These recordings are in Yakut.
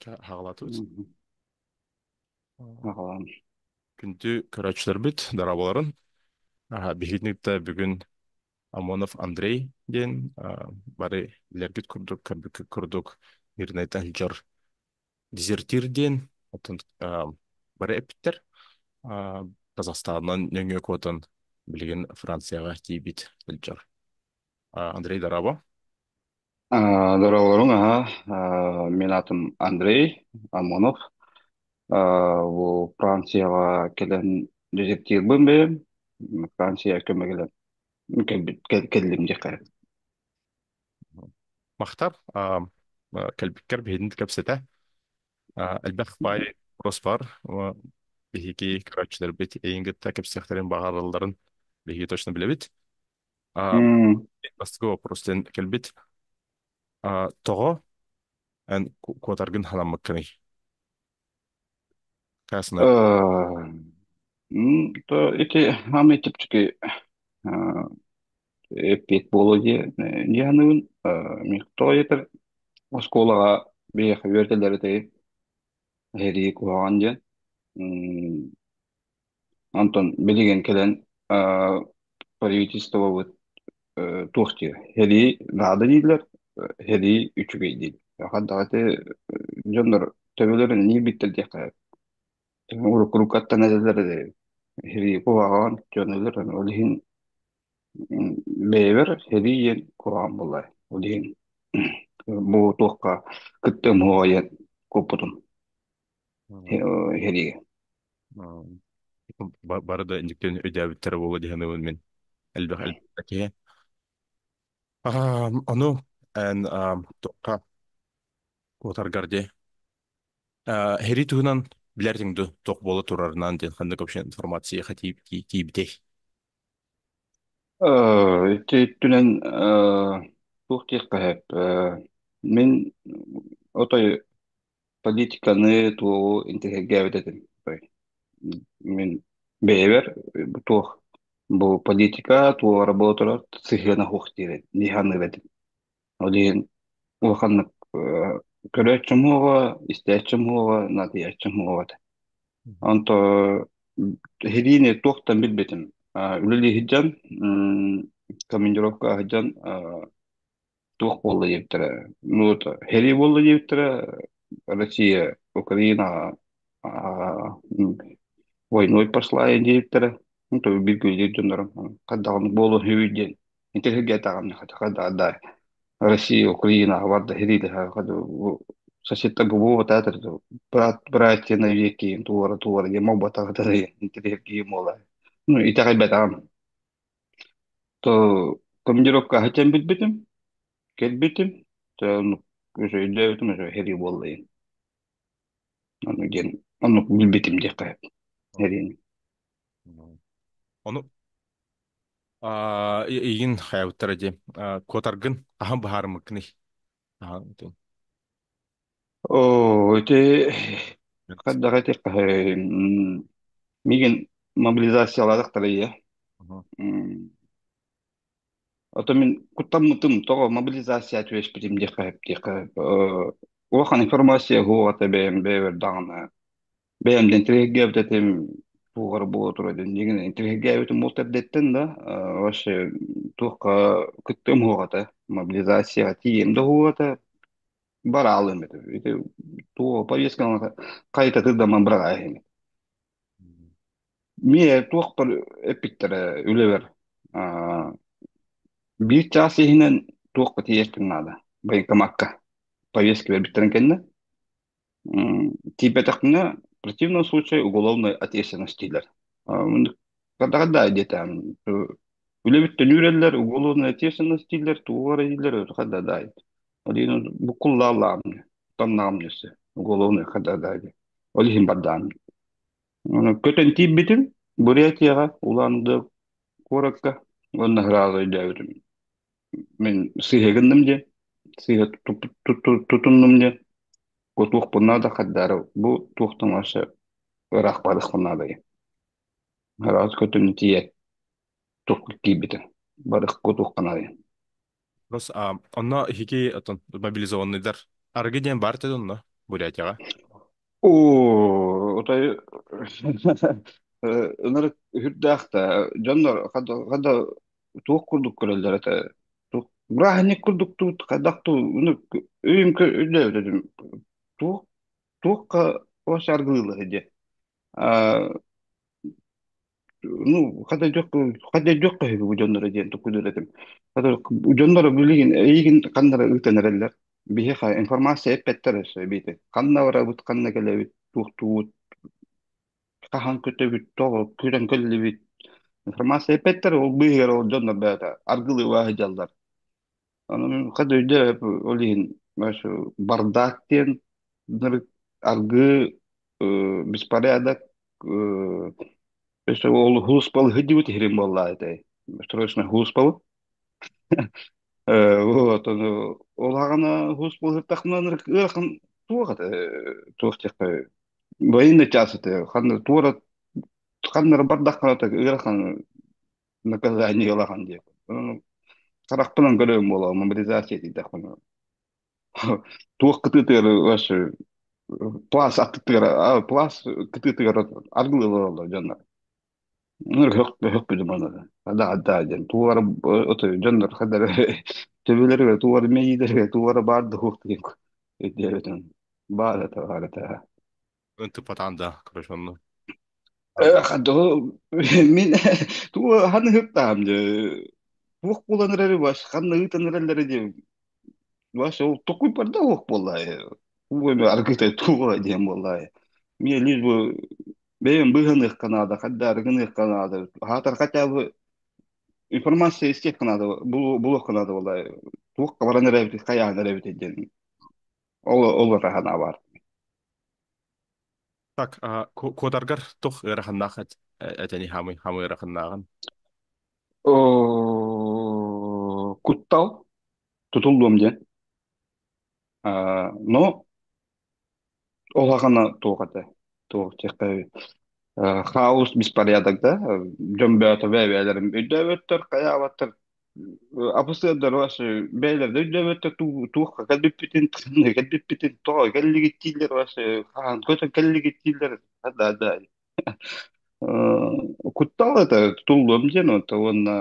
Хаҕалатыбыт. Аҕалан. Күндү көрөөччүлэрбит, дорооболорун. Биһигини кытта бүгүн Амонов Андрей диэн бары билэргит курдук, көрбүккүт курдук Мирнайтан сылдьар дезертир диэн оттон бары эппиттэр. Казахстанан нөҥүө куотан билигин Францияҕа тиийбит сылдьар. Андрей, дорообо. Дороолоруҥ аһа, мин аатым Андрей Амонов. Бу Францияҕа кэлэн дезертирбын бэйэм. Франция көмө кэлэн кэллим диэххэ. Махтар кэлбиккэр биһигини кэпсэтэ. Элбэх баай вопрос бар. Биһиги көрөөччүлэрбит эйин кытта кэпсиэхтэрин баҕаралларын биһиги точно билэбит. М, Бастакы вопрос диэн кэлбит. Тоҕо эн куотаргын халаммыккыный? Каасына а, То ити хаамай чэпчэки эппиэт буолуо дии дии саныыбын. Мин тоҕо диэтэр оскуолаҕа биһиэхэ үөрэтэллэр этэй эһэрии куһаҕан диэн. М, Онтон билигин кэлэн правительствобыт туох диир, сэрии наада дииллэр, сэрии үчүгэй дииллэр. Хардаҕа дьоннор төбөлөрүн иирбиттэр диэххэ уруккаттан этэллэр сэрии куһаҕан дьон өлөр, ол иһин бэйэбэр сэрии диэн куһаҕан буолла. Ол иһин бу туохха кыттыам суоҕа диэн куоппутум сэриигэ. Бары да индиктен өйдөөбүттэрэ буолуо дии саныыбын мин. Элбэх элбэх киһи. Ону эн туохха куотаргар дии Хэри туһунан билэртиҥ ду туох буола турарынан диэн ханнык вообще информация тиийбитэй? Ити өттүнэн туох диэххэ сөп. Мин отой политиканы туоҕу интэриэһиргээбит этим. Отой. Мин бэйэбэр бу туох бу политика туоҕара буола турар сыһыана суох диир дии саныыр этим. Ол иһин улаханнык көрөөччүм суоҕа, истээччим суоҕа, наадыйааччым суоҕа этэ. Онто Хириини туохтан билбитим. Үлэлии сылдьан, командировка сылдьан туох буолла диэбиттэрэ. Ну вот Херри буолла диэбиттэрэ, Россия, Украина войной пошла диэбиттэрэ. Ну, то биир күллүүр дьоннорум хайдаҕын буолуо үһү диэн интэриэһиргээтэҕим хайда Россия, Украина барда хириилэһэ соседтар бу театр брат братья навеки туора туора диэн буолбатах интэриэһиргиим буола. Ну, итэҕэйбэтэҕим. То командировка хачан билбитим, кэлбитим, то ну, уже өйдөөбүтүм, уже херии буолла. Ону диэн, оннук билбитим диэххэ хериини. Ону игин хайабыттара дии куотаргын аһан баһаарымыккыный? Оо, ити хайдах этиэххэ мигин мобилизациялаатахтара ийэ. Ото мин куттаммытым, тоҕо мобилизация түбэспитим диэххэ сөп диэххэ сөп. Улахан информация суох этэ бэйэм бэйэбэр даҕаны. Бэйэм да интэриэһиргээбит этим, туох эрэ буола турар диэн. Дьиҥинэн интэриэһиргээбитим ол эрдэттэн да, вообще туохха кыттыам суох этэ. Мобилизацияҕа тиийиэм да суох этэ, бараалыам этэ. Ити туох повестканы хайытатыр да быраҕаа иһин. Миэ туохпар эппиттэрэ үлэбэр биир чаас иһинэн туохха тиийэртин наада военкомакка повестка биэрбиттэрин кэннэ тиийбэтэхпинэ в противном случае уголовной ответственность дииллэр. Хада диэтэм үлэбиттэн үүрэллэр уголовной ответственность дииллэр тугу эрэ дииллэр хада да ол иһин буккуллааллаам тамнаам өссө уголовный хада да ол иһин бардаам. Көтөн тиийбитим, Бурятияҕа, Улан-Удэ куоракка уонна сразу өйдөөбүтүм. Мин сыыһа гынным диэн, сыыһа тутуннум диэн, кутуохпун наада хардаары бу туохтан вообще ыраах барыахпын наада диэн. Сразу көтөн тиийээт туохха киирбитим. Барых кутуохха наада диэн. Просто онно иһики отон мобилизованныйдар арыгы диэн бар деді онно. Бурятияҕа? Оо, отой ынырык үрдээх да дьоннор хада туох курдук көрөллөр этэ. Туох бырааһынньык курдук туут хайдах туу ынырык өйүм өйдөөбөтүм. Туох туохха вообще аргылыыллар дии. Ну, хата өйдүөх көһү бу дьонноро диэн туккудур этим. Хата дьонноро билигин эйигин ханнара ыытан эрэллэр. Биһиэхэ информация эппэттэр өссө эбиити. Ханна барабыт, ханна кэлэбит, туохтуубут, хаһан көтөбүт, тоҕо күрэн кэллибит. Информация эппэттэр, ол быыһыгар ол дьоннор бэйэтэ аргылыы сылдьаллар. Аны хата өйдөөп ол иһин бардак диэн аргы беспорядок өссө ол хууспал сылдьыбыт иһирин буоллаа этэй. Срочно хууспал. Вот ону ол аҕана хууспал сыттахпына ыарахан туох этэ туох диэххэ военный час этэ ханна туора ханнары бардаххына ыарахан наказание ылахан диэх. Харахпынан көрөм буолуо мобилизация диэтэхпинэ туох кытыытыгар вообще плас аттытыгар плас кытыытыгар аргылыылар дьоннор хөхпүтүм аны да да диэн туора дьоннор хадара төбөлөрүгэр туора мэйиилэригэр туора баар да суох диэн өйдөөбөтүм баар этэ баар этэ. Ынтыппатаан да, короче, онну. Мин тугу ханна ыһыктаам дьэ туох буолан эрэр бас ханна ыытан эрэллэрэ диэн бас ол токуйбарда уох буоллаа уу эме аргытай туга диэн буоллаа мне лишь бы бэйэм быыһаныахха наада хаддаары гыныахха наада хаатар хотя бы информация истиэххэ наада булуохха наада буоллаа туохха баран эрэбит хайаан эрэбит диэн ол ол санаа баар. Так, куотаргар тух ыараханнаах этэни хамый хамый ыараханнааҕын. Куттал тутуллуом диэн. Но ол аҕана туох этэ туох диэххэ хаос беспорядок да дьон бөөтө бэйэлэрин өйдөөбөттөр хайаабаттар апысыардар вообще бэйэлэр да өйдөөбөттөр туохха кэлбиппитин ханна кэлбиппитин тоҕо кэллигит дииллэр вообще хаһан көтөн кэллигит дииллэр да да куттал это тутуллуом диэн уонна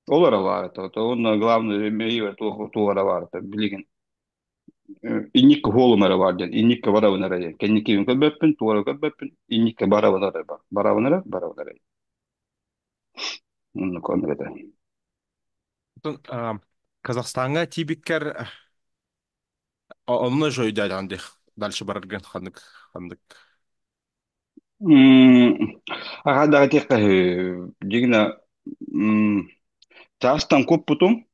ол эрэ баар этэ уонна главное мэйиибэр туох эрэ баар этэ билигин инникки хуолум эрэ баар диэн инникки барабын эрэ диэн кэнникибин көрбөппүн туора көрбөппүн инникки барабын эрэ бар барабын эрэ барабын эрэ оннук оннук этэ. Казахстаҥҥа тиийбиккэр онно же өйдөөтөҕүн дии дальше бараргын ханнык ханнык Аха даҕа диэххэ дьигинэ чаастан куппутум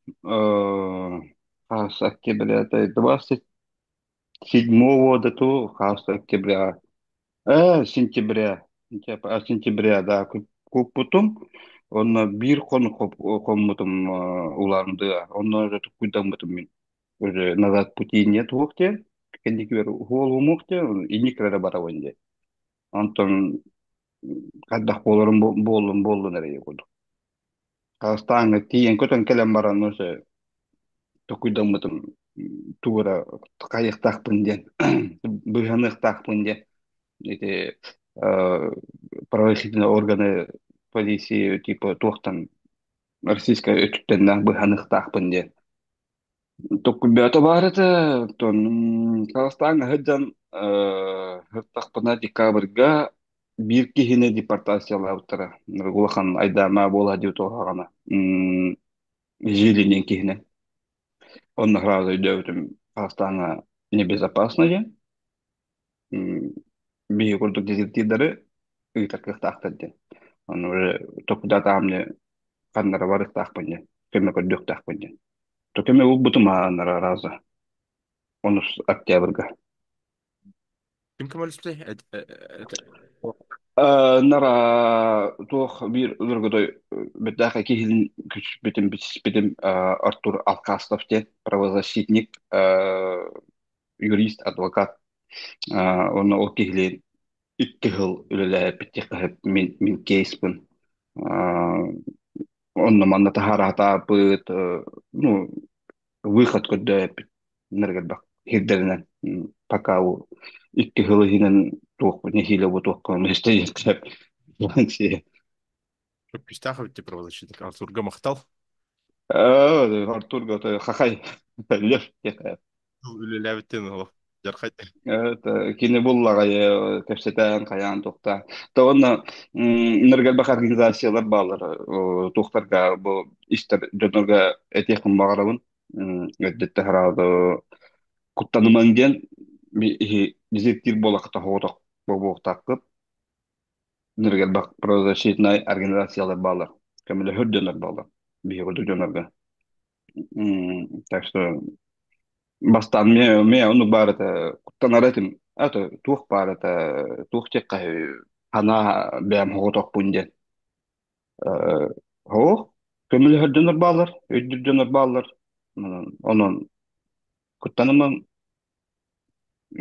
хаас октября 27-го до того хаас октября сентября сентября да куппутум онно биир хоммутум улаандыа онно уже туккуйдаммытым мин уже назад пути нет уох диэн кэнникибэр уһуол диэн инникилere барабын диэн онтон хайдах буоларым буоллун буоллун эрэ курдук Казахстаҥҥа тиийэн көтөн кэлэн баран уже токуйдаммытым тугу эрэ хайыахтаахпын диэн быыһаныахтаахпын диэн ити правоохранительные органы полиции типа туохтан российскай өттүттэн быыһаныахтаахпын диэн Токкуйбаата баар этэ, оттон Казахстаҥҥа сылдьан сырыттахпына декабрьга биир киһини депортациялаабыттара. Улахан айдаана буола диэбит уһаҕана. Жилин диэн киһини. Онно сразу өйдөөбүтүм Казахстаҥҥа небезопасно диэн. Биһи курдук дезертирдары ыытар кыахтаахтар диэн. Ону уже токудаатаҕым дьэ ханнара барыахтаахпын диэн, көмө көрдүөхтээхпин диэн. Көмө булбутум ааннара раза. Онус октябрьга. Ким көмөлөстүй? Нара туох биир ылыргытой бэртээхэй киһилин күчпүтүм бичиспитим Артур Алкастов диэн правозащитник, юрист, адвокат. Онно ол киһилиин 2 сыл үлэлээбит мин мин кейспин онно манна таһараатаабыт, ну выход көрдөөбүт нэргэлбэх хирдэринэн. Пока икки сыл иһинэн туох нэһиилэ бу туохха миэстэ Франция. Күстәэх эбит правозащитник Артурга махтал. Артурга хахай Лев. Үлэлээбиттен олох жархай. Кини буллаҕай кэпсэтэн хайаан тухта. То онно ныргальбах организациялар баалар тухтарга бу истер дьонорго этиэхпин баҕарабын. Өддөттө хараады куттанымаҥ диэн иһи дезертир буолахта хоҕотох буолуохтаахпыт. Ныргальбах правозащитнай организациялар баалар. Көмөлөһөр дьонор баалар. Биһиги дьонорго. Так что бастаан мэ ону баар этэ куттанар этим ато туох баар этэ туох диэххэ ханаа бэйэм соҕотохпун диэн оһох көмөлөһөр дьоннор бааллар өйдүүр дьоннор бааллар онон куттанымаҥ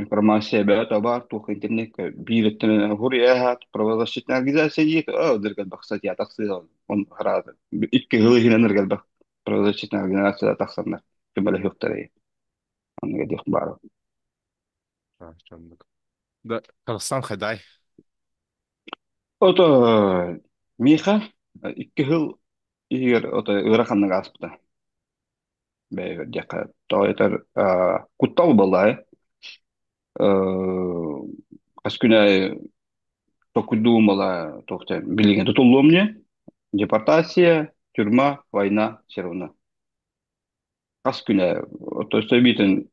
информация бэйэтэ баар туох интернеккэ биир өттүнэн хуруйааһаат правозащитная организация диэки ыргальбах статья тахсыа он хараата икки сыл иһинэн ыргальбах правозащитная организация тахсаннар көмөлөһүөхтэрэй Онно диэх баар. Да, Казахстан хайдай. Ото Миха икки сыл иһигэр ото ыараханнык ааспыта. Бэйэ диэххэ тоҕо этэр куттал буолла хас күн аайы токуйдуум буолла туох билигин тутуллуом не депортация, тюрьма, война все равно. Хас күнэ то есть эбиитин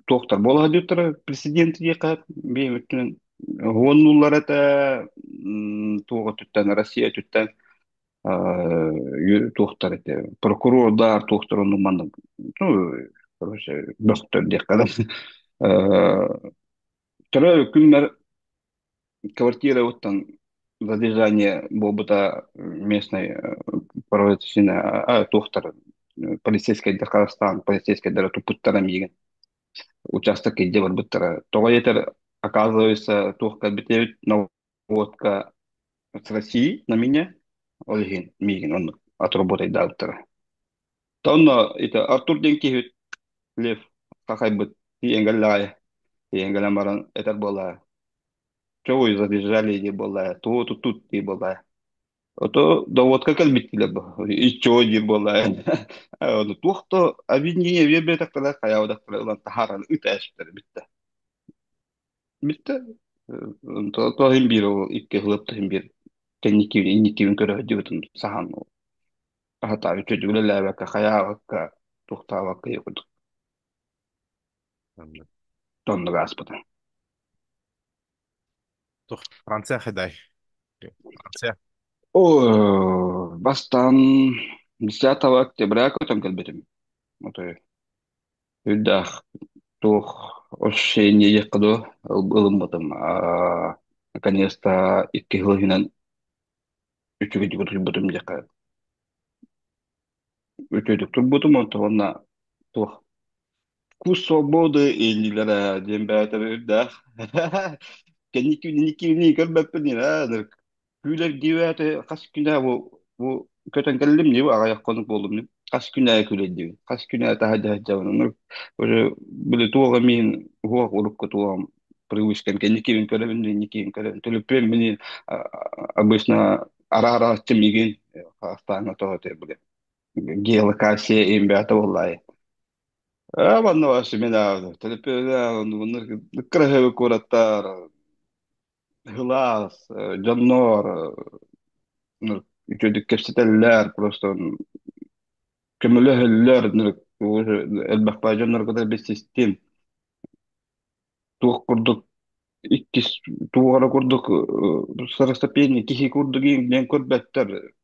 туохтар буола сылдьыбыттара президент диэххэ биир өттүнэн уоннулар этэ туох өттүттэн Россия өттүттэн туохтар этэ прокурордар туохтар оннук маннык ну короче бөхтөр диэххэ да төрө күннэр квартира оттон задержание буолбута местной правительственной туохтар полицейскайдар Казахстан полицейскайдара туппуттара миигин участок илдьэ барбыттара тоҕо диэтэр оказывается туох кэлбит наводка с России на меня ол иһин миигин оннук отработайдаабыттара онно это Артур диэн киһи Лев хахайбыт тиийэн кэллэҕэ тиийэн кэлэн баран этэр буолла Чего вы задержали дии буолла, тугу тут дии буолла. Ото доводка кэлбиттилэр бу. Иччоо диир буолла. Ону туох то обвинение биэрбэтэхтэрэ, хайаабатахтара ылан таһааран ыта эспиттэр бүттэ. Бүттэ. То иһин биир ол икки хылып иһин биир кэнникибин инникибин көрө сылдьыбытым саһан аһатаа үчүгэй үлэлээбэккэ хайаабакка туохтаабакка курдук тоннуга ааспыта. Тух, Франция хайдай. Франция. О, бастаан 10 октября көтөн кэлбитим. Отой үрдээх туох ощущение диэххэ дуо ылыммытым. Наконец-то икки сыл иһинэн үчүгэйдик утуйбутум диэххэ. Үчүгэйдик турбутум, онтон уонна туох вкус свободы ииллилэрэ диэн бэйэтэ үрдээх. Кэнники көрбөппүн ээ Күүлэрдиибээти хас күнэ бу көтөн кэллим дии, аҕыйах хонук буоллум дии. Хас күн аайы күлэрдиибин. Хас күн аайы таһырдьа сылдьабын. Ону уже били туох эмиин уһуох урукку туоҕум привычкам кэнникибин көрөбүн, инникибин көрөбүн. Төлөпүөн мини обычно араара-арааччы миигин хаастааҥҥа тоҕо этэ били геолокация имбээтэ буоллаайы. Аа, манна вообще мен төлөпүөн кыраһыабы куораттар Кылаас, дьоннор үчүгэйдик кэпсэтэллэр, просто көмөлөһөллөр, элбэх баай дьоннорго да билсистим. Туох курдук иккис туох эрэ курдук второстепенный киһи курдук диэн көрбөттөр.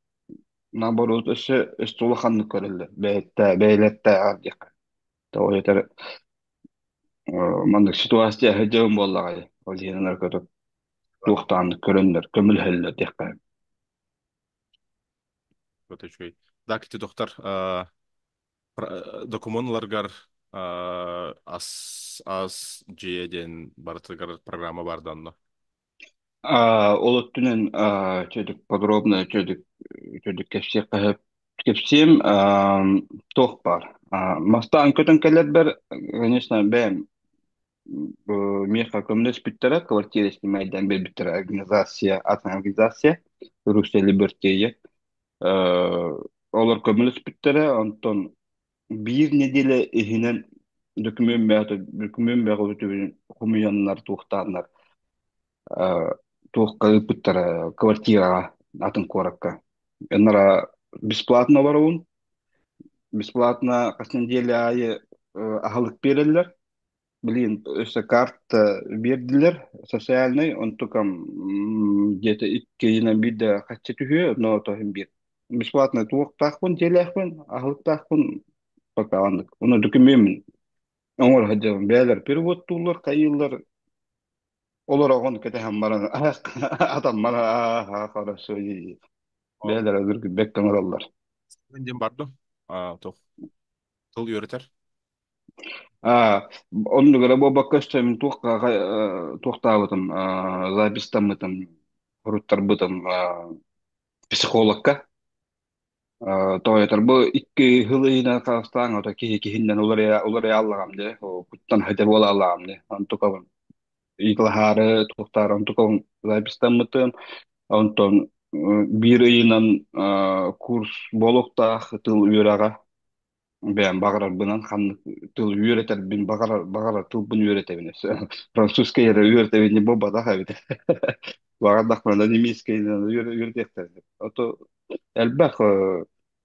Наоборот, өссө улаханнык көрөллөр. Бэйэтэ бэйэлэртээҕэр диэххэ. Тоҕо диэтэр маннык ситуация сылдьабын буоллаҕай. Ол иһин туохтааннык көрөннөр, көмөлөһөллөр диэххэ. Вот үчүгэй. Да, кити доктор докумуоннаргар ас ас дьиэ диэн барытыгар программа бар данно. Ол өттүнэн чөдүк подробно чөдүк чөдүк кэпсиэххэ кэпсиэм туох баар. Бастаан көтөн кэлэрбэр, конечно, бэйэм Миэхэ көмөлөспүттэрэ, квартира снимайдан биэрбиттэрэ организация, атын организация, Руся Либертея. Олор көмөлөспүттэрэ, онтон биир нэдиэлэ иһинэн документ бөҕөтүн хомуйаннар, туохтааннар, туохха ыыппыттара квартираҕа атын куоракка. Ынара бесплатно олоробун, бесплатно хас нэдиэлэ аайы аһылык биэрэллэр. Блин, өссө карта биэрдилэр социальный, онтукам где-то икки ыйынан биирдэ хаччы түһүө, но тоһун биир. Бесплатно туохтаахпын, дьиэлээхпин, аһылыктаахпын, пока оннук. Ону докумеммин оҥоро сылдьабын. Бэйэлэр переводтууллар, хайыыллар, олор оҕон кэтэһэн баран, атаммар ааха хорошо, бэйэлэр өлүргүбэккэ оҥороллор. Диэн бардым. Туох тыл үөрэтэр. А, оннугара буолбакка өстөмүн туохтаабытым, запистаммытым, суруттарбытым психологка. Тоҕойотор бу икки сыл ыйынан Казахстаҥа ото киһи киһиннэн уларыйа аллаҕам дии, куттан хэтэ буола аллаҕам дии. Онтукабын ыйыталаһаары туохтаары онтукабын запистаммытым. Онтон биир ыйынан курс буолуохтаах тыл үөрэҕэ. Бэйэм баҕарарбынан ханнык тыл үөрэтэрбин баҕарар баҕарар тылбын үөрэтэбин өссө французскай эрэ үөрэтэбин диэн буолбатах эбит баҕардахпына немецкэйинэн үөрэтиэхтэрэ ото элбэх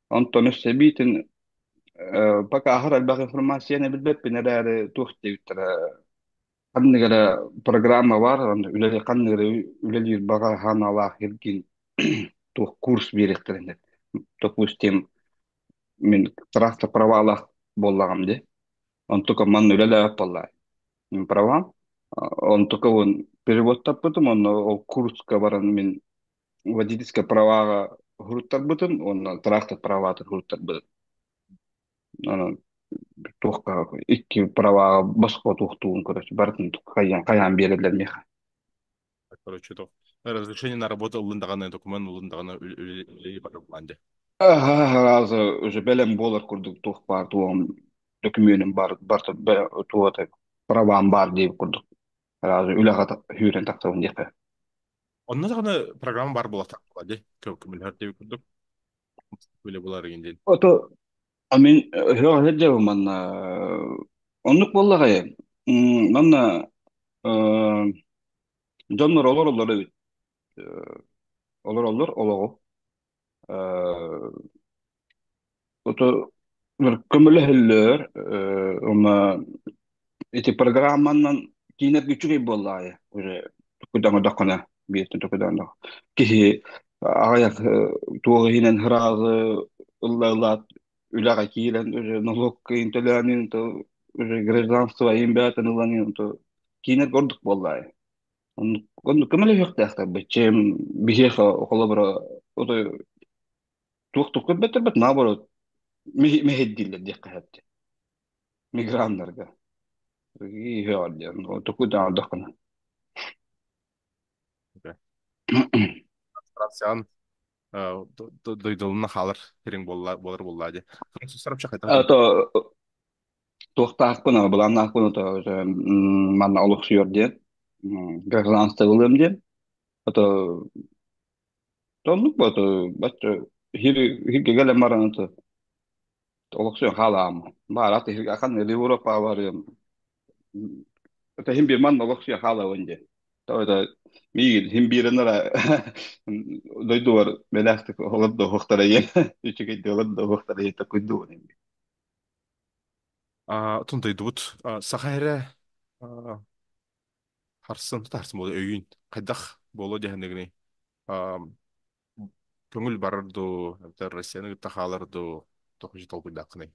онтон өссө эбиитин пока аһар элбэх информацияны билбэппин эрээри туох диэбиттэрэ ханнык эрэ программа баар онно үлэли ханнык эрэ үлэлиир баҕа санаалаах иргин туох курс биэриэхтэрин допустим мин трактор правалаах буоллаҕым дии. Онтука манна үлэлээбэт буоллаҕай. Мин правам. Онтука уон переводтаппытым, онно ол курска баран мин водительскай праваҕа уһуруттарбытым уонна трактор праватын уһуруттарбытым. Онон туохха икки праваҕа босхо туохтуун короче барытын хайаан хайаан биэрэллэр миэхэ. Короче, то разрешение на работу ыллын даҕаны, документ ыллын даҕаны үлэлии барар буолан дии. Аһа, уже бэлэм буолар курдук туох баар туоҕум докумуонум бар барыта туота правам баар диэбит курдук. Сразу үлэҕэ сүүрэн тахсабын диэххэ. Онно даҕаны программа бар буолар дии. Көмөлөһөр диэбит курдук. Үлэ булар диэн. Ото мин өһөҕ сылдьабын манна оннук буоллаҕай. Манна дьоннор олороллор эбит. Олороллор олоҕу. Ото көмөлөһөллөр, уонна ити программанан киинэргэ үчүгэй буоллаҕай уже тукудаҥа бииртэн тукудаҥа киһи аҕыйах туох иһинэн ыраазы ылла ылаат үлэҕэ киирэн уже налог төлөөнүн то уже гражданство иһин бэйэтин ылан то киинэргэ ордук буоллаҕай оннук көмөлөһүөхтээхтэр баччым биһиэхэ холобура ото туох көрбөттөрбөт наоборот мэһэйдииллэр диэххэ сөп миграннарга иһиэҕэр диэн токуйдаан Франциян дойдулуна хаалар хириҥ буолла буолар буолла дии. Французтар вообще хайдах А дьон? то туохтаахпын былааннаахпын то манна олохсуйар диэн гражданство ылыам диэн ото тоннук бо то бачча хирге келен баран то олохсуйан хаалаам баарат ахан Европа барыам Хим бир манна олохсуйа хаалабын диэн. Тоҕо миигин хим биирин ара дойдубар мэлээхтик олордо уһуктара ийэ үчүгэйдик олордо уһуктара ийэ такуйдуун Отон дойдубут саха эрэ харсын харсын буолуо өйүүн хайдах буолуо диэхэннигиний көҥүл барар дуу эбэтэр Россияны кытта хаалар дуу тохучу толкуйдааххыный?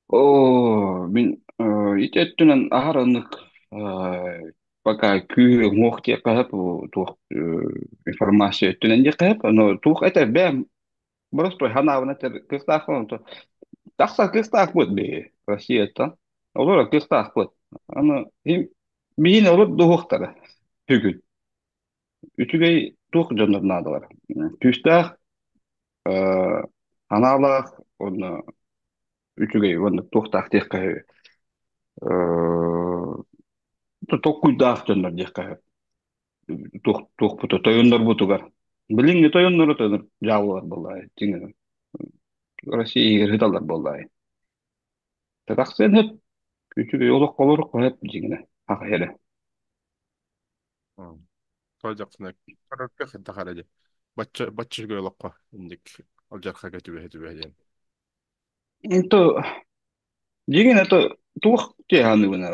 Оо, мин ити өттүнэн аһар ыннык пока күү уҥуох диэххэ сөп туох информация өттүнэн диэххэ сөп но туох этэр бэйэм боростуой ханаабын этэр кыахтаахпын тахсар кыахтаахпыт биһи Россияттан олорор кыахтаахпыт аны биһини олор дуһуохтара бүгүн үчүгэй туох дьоннор наадалар күүстээх анаалаах уонна үчүгэй уонна туохтаах диэххэ Токкуйдаах дьоннор диэххэ туох тойоннорбутугар. Билиҥҥи тойоннору тойоннор дьаабылар буоллаа дьиҥэр Россия иһигэр ыыталлар буоллаа. Тахсыан сөп, үчүгэй олох олоруохха сөп дьиҥинэ аҕай эрэ. Тоодьохсуна көрөргө хайдах эрэ дии. Бачча бачча үчүгэй олоххо инник алдьархайга түбэһэ түбэһэ диэн. То дьиҥинэ то туох тиэханыгына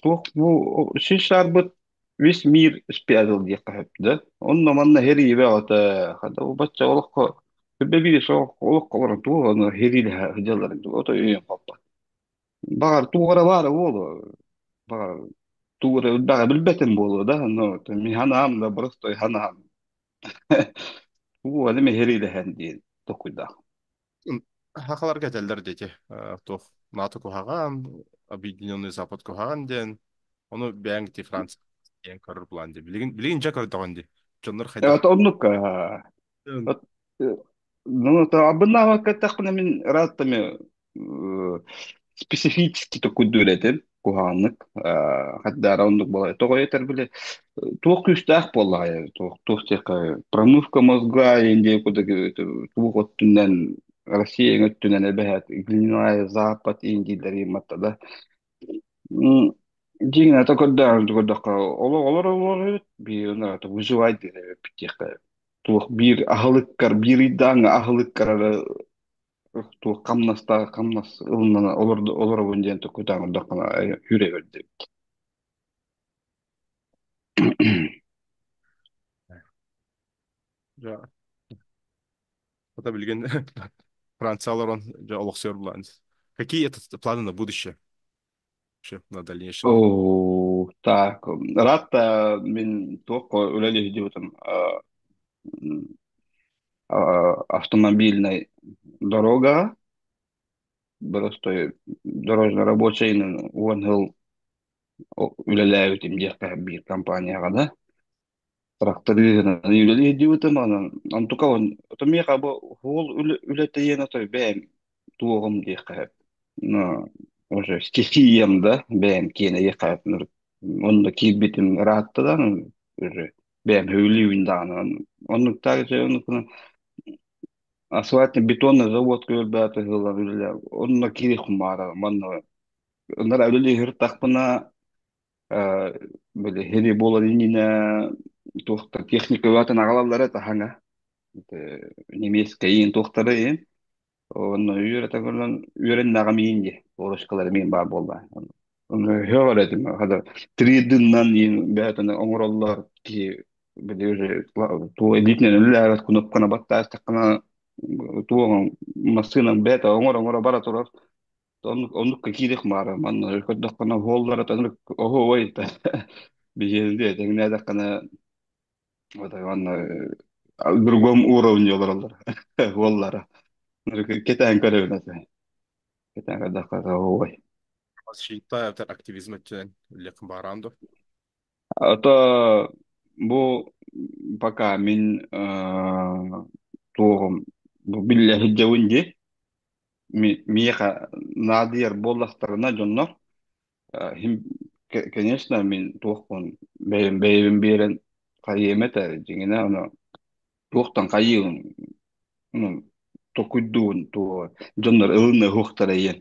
туох бу сир-саарбыт весь мир спрятал диэххэ сөп да. Онно манна хэриибэ ота хада бу бачча олоххо күбэ биир соҕ олоххо олорон туох ону хэриилэһэ сылдьалларын туох ото өйүн хоппот. Баҕар туох эрэ баара буолуо. Баҕар тугу эрэ элбэҕи билбэтим буолуо да, но мин ханаам да просто ханаам. Тугу эми хэриилэһэн диэн толкуйдаах. Хахаларга этэллэр диэки туох НАТО куһаҕан, Объединенный Запад куһаҕан диэн, ону бэйэҥ ти Франция диэн көрөр план дии. Билигин билигин дьэ көрдөҕүн дии. Дьоннор хайдах Это оннук ну, то абыннаабакка эттэхпинэ мин ырааттами специфически токуйдуур этим куһаҕаннык хаддаара оннук буолар тоҕо этэр били туох күүстээх буоллаҕай туох туох диэххэ промывка мозга диэн курдук туох өттүнэн Россия өттүнэн эбэһээт глиняная запад индийлэр матта да. Дьиҥ ата көрдөөн көрдөххө олох олор олор эбит биир ата выживай диэн эбиппит диэххэ туох биир аһылыккар биир ыйдааҥҥы аһылыккар эрэ туох хамнастаах хамнас ылынан олоробун диэн токкутаан көрдөххүнэ хүрэ бэрдибит. Дьэ, это билигин Франция олорон дьэ олохсуйар булаан. Какие это планы на будущее? Вообще, на дальнейшее? Оо, так, рад мин туох үлэлии сылдьыбытым автомобильной дорога боростой дорожно рабочайынан уон сыл үлэлээбитим диэххэ биир компанияҕа да тракториһынан үлэлии сылдьыбытым онон онтука ото миэхэ бу уол үлэтийэн отой бэйэм туоҕум диэххэ сөп но уже стихиям да бэйэм киэнэ диэххэ сөп онно киирбитим ыраатта да уже бэйэм сөбүлүүбүн даҕаны оннуктаах оннукунан асфальтно-бетонный завод көрбөөтө ыһыллар үлэлэр онно киириэхпин баҕарабын манна ынара үлэлии сырыттахпына били хили буолар иннинэ туохта техника баатын аҕалаллара таһаҥа немецкэйин туохтара иһин онно үөрэтэ көрөн үөрэннэҕим иин дии оруоскалар эмиэ баар буолла ону һөҕөр этим хада 3D-нан иин бээтин оҥороллор киһи били уже туох илиитинэн үлэлээбэт кнопканы баттаастаххына туох массыынан бэйэтэ оҥоро-оҥоро бара турар. Оннук оннукка киирих маара манна көрдөххүнэ уоллара төнүрүк оһуобай биһиэнди тэҥнээтэххинэ вот манна другом уровне олороллор уоллара кэтээн көрөбүн этэ кэтээн көрдөххө оһуобай. Защита это активизм өттүнэн үллэххин баҕараан дуо? Ото бу пока мин туоҕум бу биллэ сылдьабын дии миэхэ наадыйар буоллахтарына дьоннор конечно мин туохпун бэйэм бэйэбин биэрэн хайыам этэ дьиҥинэ ону туохтан хайыыбын ну токуйдуун туо дьоннор ылына уһуктара иэн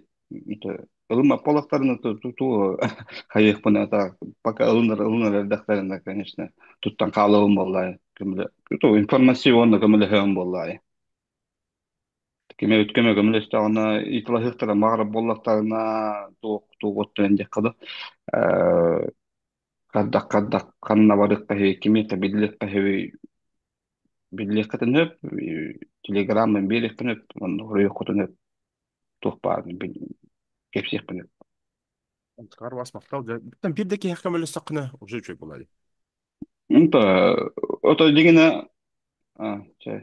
ылыммат буоллахтарына ту хайыахпын ата пока ылынар ылынар эрдэхтэринэ конечно туттан хаалабын буоллаайы көмөлө информационно көмөлөһөөн буоллаайы кими өткөмө көмөлөстөҕүнэ ыытылаһыахтара маҕара буоллахтарына туох туох оттон диэххэ да хардах хардах ханна барыахха үһү кими биллиэххэ үһү биллиэххитин сөп телеграммын биэриэххин сөп уонна хоруйуоххутун сөп туох баарын кэпсиэхпин сөп. Онтукар бас махтал. Бүтэн биир да киһиэхэ көмөлөстөххүнэ уже үчүгэй буолар. Онто ото дигинэ чэ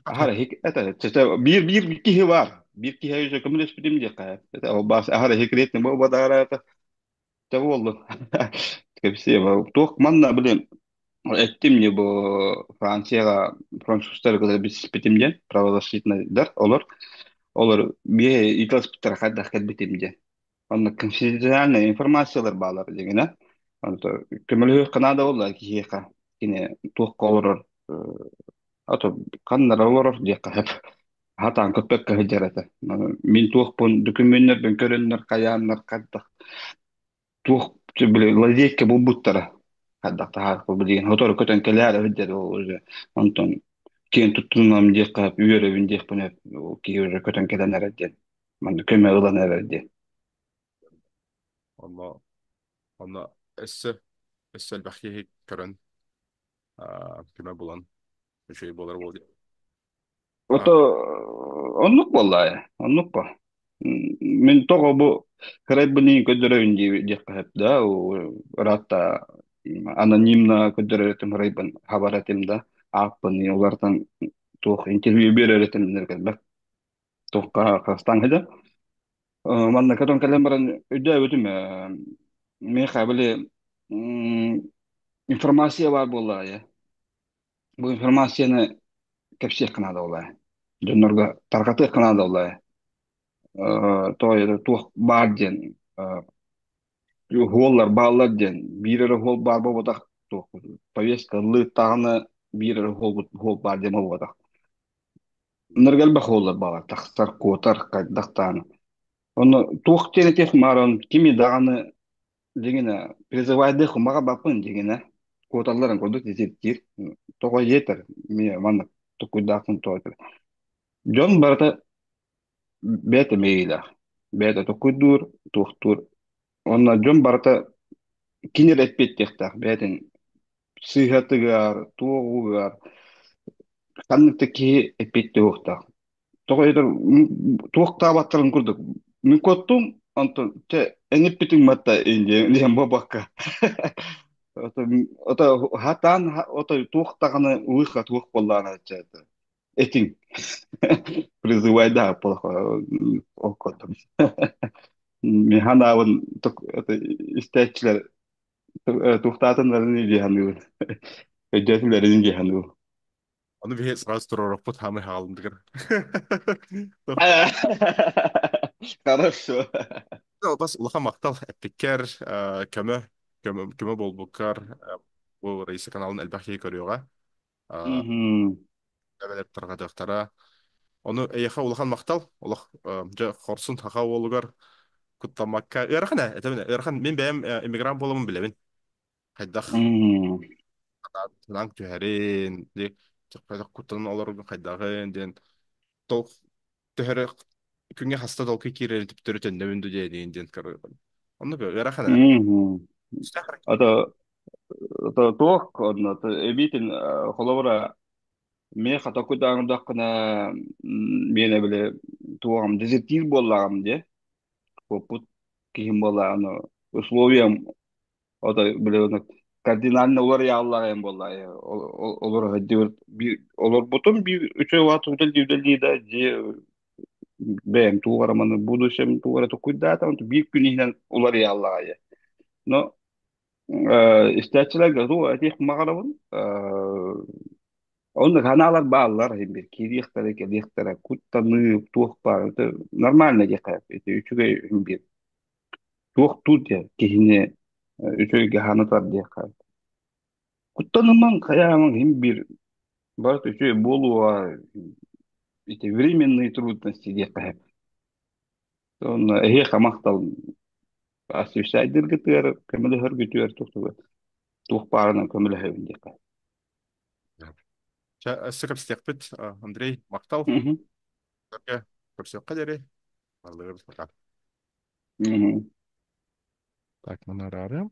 аһара хик это чэ биир биир киһи бар биир киһи уже көмөлөспүтүм диэххэ это ол бас аһара хикретный буолбатаара это Тэ буоллун. Кэпсиэ туох манна блин эттим не бу Францияга французтар кытары билсиспитим диэн правозащитныйдар олор олор биэ ыыталаспыттара хайдах кэлбитим диэн. Онно конфиденциальная информациялар баалар дигинэ. Онто көмөлөһүөх наада буолла киһиэхэ. Кини туохха олорор, ато ханнара олорор диэххэ сөп. Хатаан көппөккө сылдьар этэ. Мин туохпун дөкүмүөннэрбин көрөннөр хайааннар хайдах туох били лазейка булбуттара. Хайдах таһаарбы билигин сотору көтөн кэлээр эбит деді ол уже. Онтон киэн туттунам диэххэ үөрэбин диэхпин ол киһи уже көтөн кэлэн эрэр диэн. Манна көмө ылан эрэр диэн. Онно онно өссө өссө элбэх киһи көрөн көмө булан үчүгэй буолар буолуо. Ото оннук буоллаа, оннук ба. Мин тоҕо бу кырайбын иһин көрдөрөбүн диэххэ сөп да, ыраатта анонимно көрдөрөр этим ырайбын хабар этим да, ааппын улартан туох интервью биэрэр этим кэлбэт туохха хастаан хыдьа. Манна көтөн кэлэн баран өйдөөбүтүм миэхэ били информация баар буоллаҕа. Бу информацияны кэпсиэххэ наада буоллаҕа. Дьоннорго тарҕатыахха наада буоллаҕа. Тоҕо туох баар диэн уһуоллар бааллар диэн биир эрэ уһуол баар буолбатах туох повестка ыллыыттаҕына биир эрэ уһуол баар диэн буолбатах. Ынырык элбэх уһуоллар бааллар тахсар, куотар, хайдах даҕаны. Онно туох диэн этиэх баарын кими даҕаны дьиҥинэ призывайдыах умаҕа баппын дьиҥинэ куоталларын курдук дезертир тоҕо диэтэр эмиэ маннык токуйдаахпын тоҕо этэр дьон барыта бэйэтэ мэйиилээх бэйэтэ токуйдуур туохтуур уонна дьон барыта кини эрэ эппиэттиэхтээх бэйэтин сыыһатыгар туоҕугар ханнык да киһи эппиэттиэ суохтаах. Тоҕо этэр туохтаабаттарын курдук. Мин куоттум, онтон чэ эҥиппитиҥ матта диэн буолбакка. Ото хатаан ото туох даҕаны улыха туох буоллаҕына чэ этиҥ. Призывайдаа плохо оккотум. Мин ханаабын истээччилэр туохтаатыннарын дии саныыбын. Өйдөөтүлэрин дии саныыбын. Ону биһи сразу туруорукпут хаамый хаалындыгар. Хорошо. Бас улахан махтал эппиккэр көмө көмө буолбуккар бу Раиса каналын элбэх киһи көрүөҕэ. Мгм. Эбэлэр тарҕатыахтара. Ону эйиэхэ улахан махтал. Олох дьэ хорсун саха уолугар куттаммакка ыарахан ээ этэбин ыарахан мин бэйэм иммигрант буоламмын билэбин. Хайдах М. санааҥ түһэрин, хайдах куттанан олороргун хайдаҕын диэн тол төһөрө күҥҥэ хаста толкуй киирэрин түптөрү төннөбүн дуу диэн диэн көрөбүн. Оннук ыарахан ээ. Мгм. Ото ото туох онно эбиитин холобура миэхэ токуйдааҥырдаххына миэнэ били туоҕум дезертир буоллаҕым дии куоппут киһим буоллаҕын условиям ото били кардинально уларыйааллаҕым буоллаҕа олор олорбутум биир үчүгэй улаатым үлэлии да дьиэ бэйэм туох эрэ маны будущем туох эрэ токуйдаатам биир күн иһинэн уларыйааллаҕа но истээччилэргэ туох этиэх баҕарабын оннук ханаалар бааллар бир киириэхтэрэ кэлиэхтэрэ куттаныы туох баар это нормально диэххэ ити үчүгэй бир туохтуур диэ киһини үчүгэйгэ санатар диэххэ куттанымаҥ хайаамаҥ иһин бир барыта үчүгэй буолуо ити временные трудности диэххэ онно эһиэхэ махтал освещайдыргытыгар көмөлөһөргүтүгэр туох баарынан көмөлөһөбүн диэххэ. Чэ, өссө кэпсэтиэхпит. Андрей, махтал. Мгм. Көрсүөххэ диэри. Барыларыбыт пока. Мгм. Так, маны араарыам.